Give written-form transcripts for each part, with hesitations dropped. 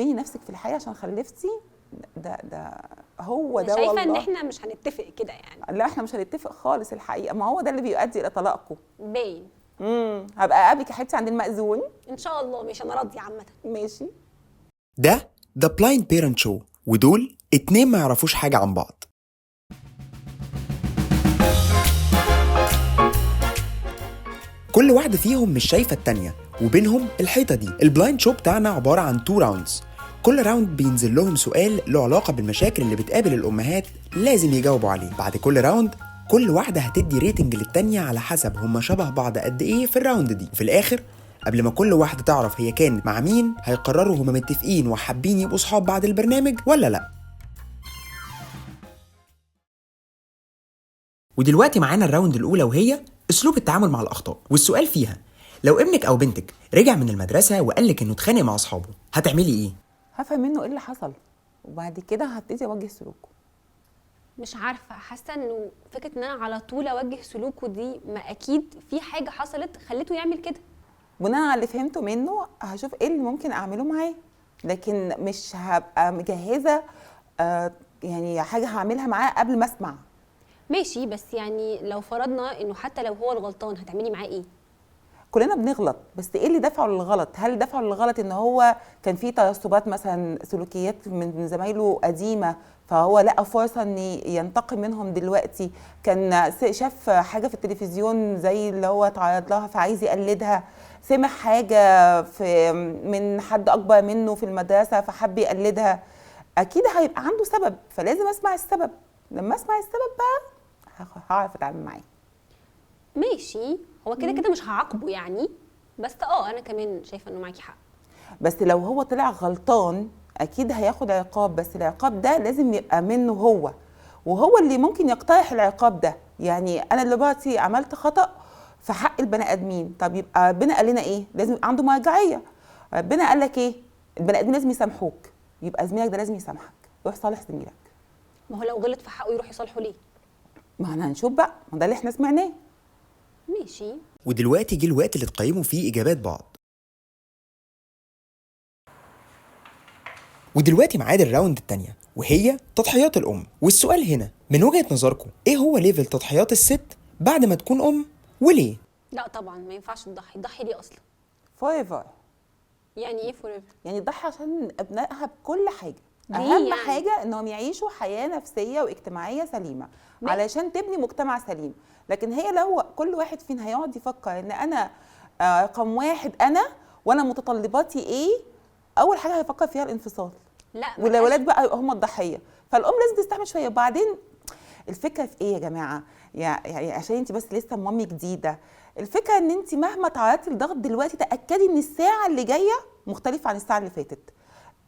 تدفني نفسك في الحياة عشان خلفتي؟ ده هو ده. شايفه والله ان احنا مش هنتفق كده يعني. لا احنا مش هنتفق خالص الحقيقة، ما هو ده اللي بيؤدي الى طلاقكم. باين. هبقى اقابلك يا حبيبتي عند المأذون ان شاء الله. ماشي، انا راضية عامة. ماشي. ده The Blind Parent Show، ودول اتنين ما يعرفوش حاجة عن بعض. كل واحدة فيهم مش شايفة التانية وبينهم الحيطة دي. ال blind show بتاعنا عبارة عن 2 rounds، كل round بينزل لهم سؤال له علاقة بالمشاكل اللي بتقابل الأمهات لازم يجاوبوا عليه. بعد كل round كل واحدة هتدي rating للتانية على حسب هما شبه بعض قد إيه في ال round دي. وفي الآخر قبل ما كل واحدة تعرف هي كانت مع مين هيقرروا هما متفقين وحابين يبقوا صحاب بعد البرنامج ولا لأ. ودلوقتي معانا ال round الأولى وهي أسلوب التعامل مع الأخطاء، والسؤال فيها لو ابنك أو بنتك رجع من المدرسة وقالك إنه اتخانق مع أصحابه هتعملي إيه؟ هفهم منه إيه اللي حصل وبعد كده هبتدي أوجه سلوكه. مش عارفة، حاسة إنه فكرة إن أنا على طول أوجه سلوكه دي ما أكيد في حاجة حصلت خلته يعمل كده. بناء على اللي فهمته منه هشوف إيه اللي ممكن أعمله معاه، لكن مش هبقى مجهزة يعني حاجة هعملها معاه قبل ما أسمع. ماشي، بس يعني لو فرضنا إنه حتى لو هو الغلطان هتعملي معاه إيه؟ كلنا بنغلط، بس ايه اللي دفعه للغلط؟ هل دفعه للغلط ان هو كان في ترسبات مثلا سلوكيات من زمايله قديمة فهو لقى فرصة ان ينتقم منهم دلوقتي؟ كان شاف حاجة في التلفزيون زي اللي هو اتعرض لها فعايز يقلدها، سمع حاجة في من حد اكبر منه في المدرسة فحب يقلدها. اكيد هيبقى عنده سبب، فلازم اسمع السبب. لما اسمع السبب بقى هعرف اتعامل معاه. ماشي، هو كده كده مش هعاقبه يعني، بس انا كمان شايفه انه معاكي حق. بس لو هو طلع غلطان اكيد هياخد عقاب، بس العقاب ده لازم يبقى منه هو، وهو اللي ممكن يقترح العقاب ده. يعني انا دلوقتي عملت خطأ في حق البني ادمين، طب يبقى ربنا قال لنا ايه؟ لازم يبقى عنده مرجعية. ربنا قال لك ايه؟ البني ادمين لازم يسامحوك، يبقى زميلك ده لازم يسامحك، روح صالح زميلك. ما هو لو غلط في حقه يروح يصالحه ليه؟ ما احنا هنشوف بقى، ما ده اللي احنا سمعناه. ماشي. ودلوقتي جه الوقت اللي تقيموا فيه إجابات بعض. ودلوقتي ميعاد ال round التانية وهي تضحيات الأم. والسؤال هنا من وجهة نظركم إيه هو level تضحيات الست بعد ما تكون أم وليه؟ لا طبعا ما ينفعش تضحي. تضحي ليه أصلا؟ forever. يعني إيه forever؟ يعني تضحي عشان أبنائها بكل حاجة. أهم يعني حاجة إنهم يعيشوا حياة نفسية واجتماعية سليمة علشان تبني مجتمع سليم. لكن هي لو كل واحد فينا هيقعد يفكر إن أنا رقم واحد أنا وأنا متطلباتي إيه، أول حاجة هيفكر فيها الانفصال. لا، والأولاد بقى يبقى هم الضحية. فالأم لازم تستحمل شوية. وبعدين الفكرة في إيه يا جماعة؟ يعني عشان أنت بس لسه مامي جديدة، الفكرة إن أنت مهما تعرضتي لضغط دلوقتي تأكدي إن الساعة اللي جاية مختلفة عن الساعة اللي فاتت.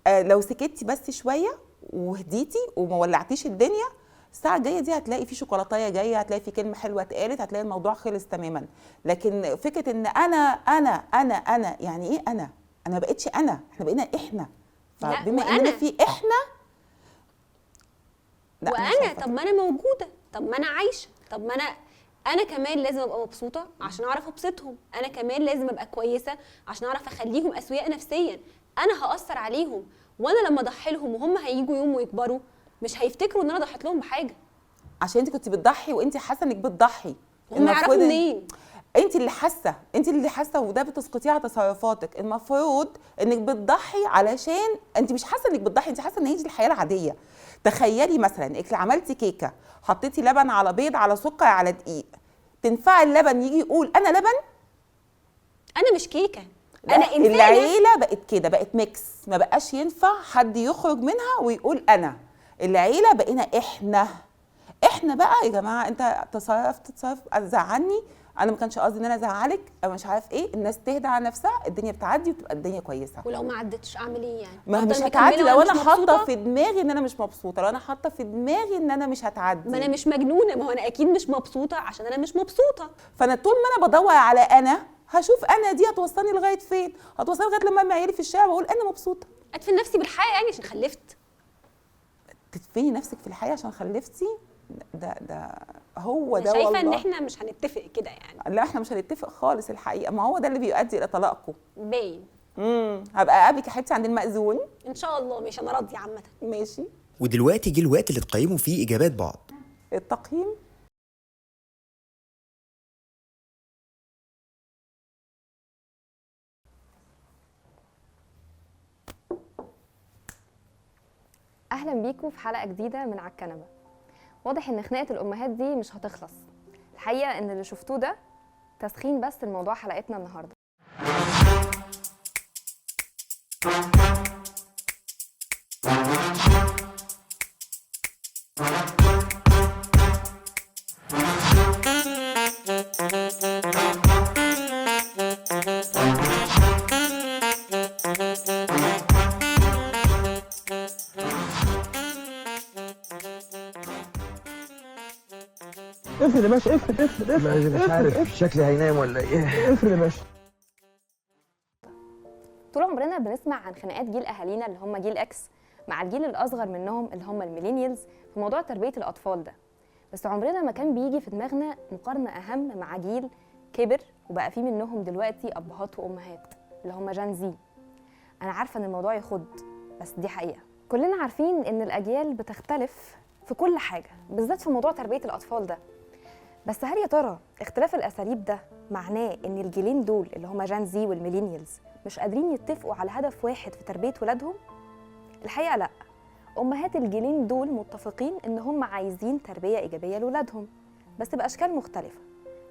لو سكتي بس شوية وهديتي وما ولعتيش الدنيا، الساعة الجاية دي هتلاقي في شوكولاتايه جاية، هتلاقي في كلمة حلوة اتقالت، هتلاقي الموضوع خلص تماما. لكن فكرة ان انا انا انا انا، يعني ايه انا؟ انا ما بقتش انا، احنا بقينا احنا. فبما اننا في احنا، لا وانا، طب ما انا موجودة، طب ما انا عايشه، طب ما انا كمان لازم ابقى مبسوطة عشان اعرف ابسطهم، انا كمان لازم ابقى كويسة عشان اعرف اخليهم اسوياء نفسيا. انا هاثر عليهم، وانا لما اضحي لهم وهم هيجوا يوم ويكبروا مش هيفتكروا ان انا ضحيت لهم بحاجة. عشان انت كنت بتضحي وانت حاسه انك بتضحي. هم يعرفوا منين؟ انت اللي حاسه، انت اللي حاسه، وده بتسقطيه على تصرفاتك. المفروض انك بتضحي علشان انت مش حاسه انك بتضحي، انت حاسه ان هي دي الحياة العادية. تخيلي مثلا انك عملتي كيكة، حطيتي لبن على بيض على سكر على دقيق، تنفع اللبن يجي يقول انا لبن؟ انا مش كيكة، انا انسانه. العيلة بقت كده، بقت mix، ما بقاش ينفع حد يخرج منها ويقول انا. العيلة بقينا احنا. احنا بقى يا جماعة، انت تصرفت تصرف زعلني، انا ما كانش قصدي ان انا ازعلك، انا مش عارف ايه. الناس تهدى على نفسها، الدنيا بتعدي وتبقى الدنيا كويسة. ولو ما عدتش اعمل ايه يعني؟ ما مش هتعدي لو انا حاطه في دماغي ان انا مش مبسوطة، لو انا حاطه في دماغي ان انا مش هتعدي. ما انا مش مجنونة، ما هو انا اكيد مش مبسوطة عشان انا مش مبسوطة. فانا طول ما انا بدور على انا، هشوف انا دي هتوصلني لغاية فين؟ هتوصلني لغاية لما ارمي عيالي في الشارع واقول انا مبسوطة. ادفن نفسي بالحياة يعني عشان خلفت؟ تدفني نفسك في الحياة عشان خلفتي؟ ده هو ده. شايفه ان احنا مش هنتفق كده يعني. لا احنا مش هنتفق خالص الحقيقة، ما هو ده اللي بيؤدي الى طلاقكم. باين. هبقى اقابلك يا حبيبتي عند المأذون ان شاء الله. ماشي، انا راضية عامة. ماشي. ودلوقتي جه الوقت اللي تقيموا فيه اجابات بعض. التقييم اهلا بيكم في حلقة جديدة من على الكنبة. واضح ان خناقه الامهات دي مش هتخلص. الحقيقة ان اللي شفتوه ده تسخين بس لموضوع حلقتنا النهارده. افرد يا باشا، افرد افرد افرد. مش عارف شكلي هينام ولا ايه. افرد يا باشا. طول عمرنا بنسمع عن خناقات جيل اهالينا اللي هم جيل X مع الجيل الاصغر منهم اللي هم ال millennials في موضوع تربيه الاطفال ده، بس عمرنا ما كان بيجي في دماغنا مقارنة اهم مع جيل كبر وبقى فيه منهم دلوقتي ابهات وامهات اللي هم Gen Z. انا عارفه ان الموضوع يخض، بس دي حقيقة. كلنا عارفين ان الاجيال بتختلف في كل حاجة، بالذات في موضوع تربيه الاطفال ده. بس هل يا ترى اختلاف الاساليب ده معناه ان الجيلين دول اللي هما Gen Z وال millennials مش قادرين يتفقوا على هدف واحد في تربيه ولادهم؟ الحقيقة لا. امهات الجيلين دول متفقين ان هم عايزين تربيه ايجابية لولادهم، بس باشكال مختلفة،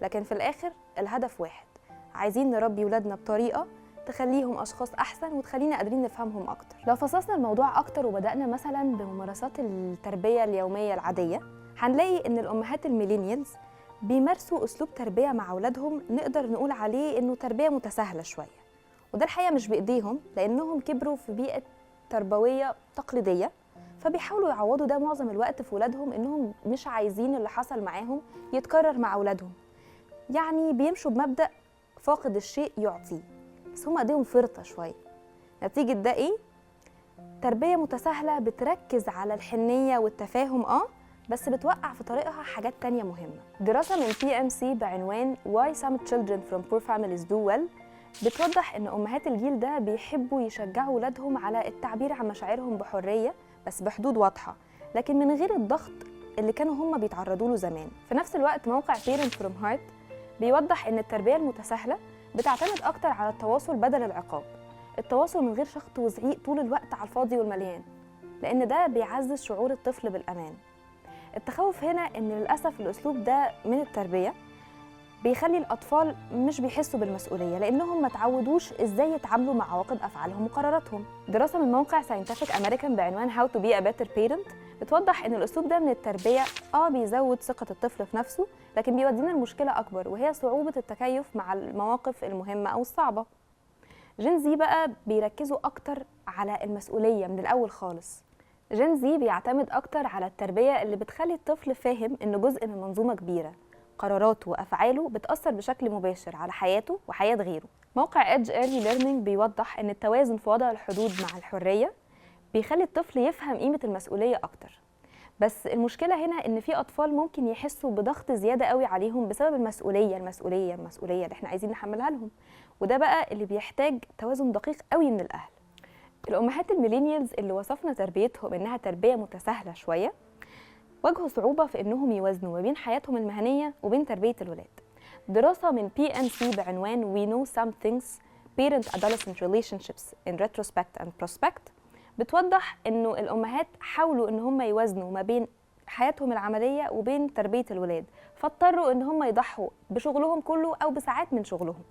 لكن في الاخر الهدف واحد، عايزين نربي ولادنا بطريقة تخليهم اشخاص احسن وتخلينا قادرين نفهمهم اكتر. لو فصصنا الموضوع اكتر وبدانا مثلا بممارسات التربية اليومية العادية، هنلاقي ان الامهات ال millennials بيمارسوا اسلوب تربيه مع اولادهم نقدر نقول عليه انه تربيه متساهله شوية، وده الحقيقة مش بايديهم لانهم كبروا في بيئة تربوية تقليدية، فبيحاولوا يعوضوا ده معظم الوقت في اولادهم، انهم مش عايزين اللي حصل معاهم يتكرر مع اولادهم. يعني بيمشوا بمبدا فاقد الشيء يعطيه، بس هم ايديهم فرطه شوية. نتيجة ده ايه؟ تربيه متساهله بتركز على الحنيه والتفاهم، بس بتوقع في طريقها حاجات تانية مهمة. دراسة من PMC بعنوان Why Some Children From Poor Families Do Well بتوضح إن أمهات الجيل ده بيحبوا يشجعوا ولادهم على التعبير عن مشاعرهم بحرية، بس بحدود واضحة، لكن من غير الضغط اللي كانوا هم بيتعرضوا له زمان. في نفس الوقت موقع Parent From Heart بيوضح إن التربية المتساهلة بتعتمد أكتر على التواصل بدل العقاب، التواصل من غير شخط وزعيق طول الوقت على الفاضي والمليان، لأن ده بيعزز شعور الطفل بالأمان. التخوف هنا إن للأسف الأسلوب ده من التربية بيخلي الأطفال مش بيحسوا بالمسؤولية، لأنهم ما تعودوش إزاي يتعاملوا مع عواقب أفعالهم وقراراتهم. دراسة من موقع Scientific American بعنوان How to be a better parent بتوضح إن الأسلوب ده من التربية بيزود ثقة الطفل في نفسه، لكن بيودينا لمشكلة أكبر، وهي صعوبة التكيف مع المواقف المهمة أو الصعبة. Gen Z بقى بيركزوا أكتر على المسؤولية من الأول خالص. Gen Z بيعتمد أكتر على التربية اللي بتخلي الطفل فاهم إنه جزء من منظومة كبيرة، قراراته وأفعاله بتأثر بشكل مباشر على حياته وحياة غيره. موقع Edge Early Learning بيوضح إن التوازن في وضع الحدود مع الحرية بيخلي الطفل يفهم قيمة المسؤولية أكتر. بس المشكلة هنا إن في أطفال ممكن يحسوا بضغط زيادة قوي عليهم بسبب المسؤولية المسؤولية المسؤولية اللي إحنا عايزين نحملها لهم، وده بقى اللي بيحتاج توازن دقيق قوي من الأهل. الأمهات ال millennials اللي وصفنا تربيتهم إنها تربية متساهلة شوية واجهوا صعوبة في إنهم يوازنوا ما بين حياتهم المهنية وبين تربية الولاد. دراسة من PMC بعنوان We Know Some Things Parent Adolescent Relationships in Retrospect and Prospect بتوضح إنه الأمهات حاولوا إن هم يوازنوا ما بين حياتهم العملية وبين تربية الولاد، فاضطروا إن هم يضحوا بشغلهم كله أو بساعات من شغلهم.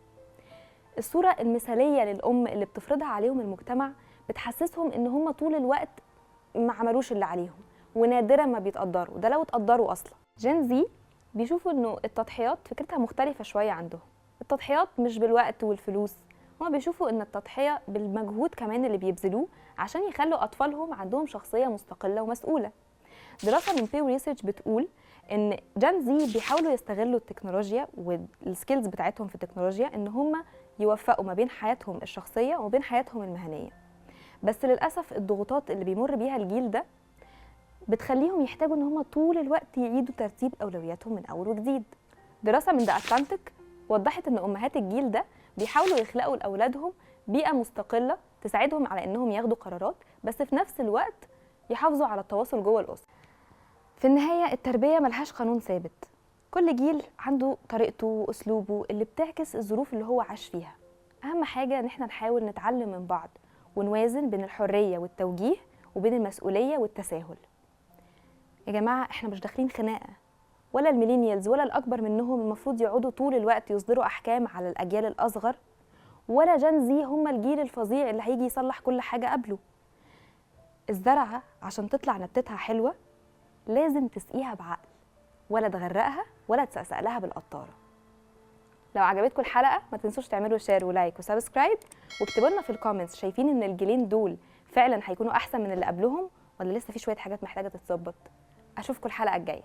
الصورة المثالية للأم اللي بتفرضها عليهم المجتمع بتحسسهم إن هم طول الوقت ما عملوش اللي عليهم، ونادرا ما بيتقدروا، ده لو اتقدروا اصلا. Gen Z بيشوفوا انه التضحيات فكرتها مختلفة شوية عندهم. التضحيات مش بالوقت والفلوس، هما بيشوفوا ان التضحية بالمجهود كمان اللي بيبذلوه عشان يخلوا اطفالهم عندهم شخصية مستقلة ومسؤولة. دراسة من Pew Research بتقول ان Gen Z بيحاولوا يستغلوا التكنولوجيا وال skills بتاعتهم في التكنولوجيا ان هما يوفقوا ما بين حياتهم الشخصية وبين حياتهم المهنية. بس للاسف الضغوطات اللي بيمر بيها الجيل ده بتخليهم يحتاجوا ان هم طول الوقت يعيدوا ترتيب اولوياتهم من اول وجديد. دراسة من The Atlantic وضحت ان امهات الجيل ده بيحاولوا يخلقوا لاولادهم بيئة مستقلة تساعدهم على انهم ياخدوا قرارات، بس في نفس الوقت يحافظوا على التواصل جوه الاسرة. في النهاية التربية ملهاش قانون ثابت، كل جيل عنده طريقته واسلوبه اللي بتعكس الظروف اللي هو عاش فيها. اهم حاجة ان احنا نحاول نتعلم من بعض ونوازن بين الحرية والتوجيه وبين المسؤولية والتساهل. يا جماعة احنا مش داخلين خناقه، ولا ال millennials ولا الاكبر منهم المفروض يقعدوا طول الوقت يصدروا احكام على الاجيال الاصغر، ولا Gen Z هم الجيل الفظيع اللي هيجي يصلح كل حاجة قبله. الزرعه عشان تطلع نبتتها حلوة لازم تسقيها بعقل، ولا تغرقها ولا تسقسق لها بالقطارة. لو عجبتكم الحلقة ما تنسوش تعملوا share و like و subscribe، واكتبوا لنا في ال comments شايفين ان الجيلين دول فعلا هيكونوا احسن من اللي قبلهم ولا لسه في شوية حاجات محتاجه تتظبط. اشوفكم الحلقة الجاية.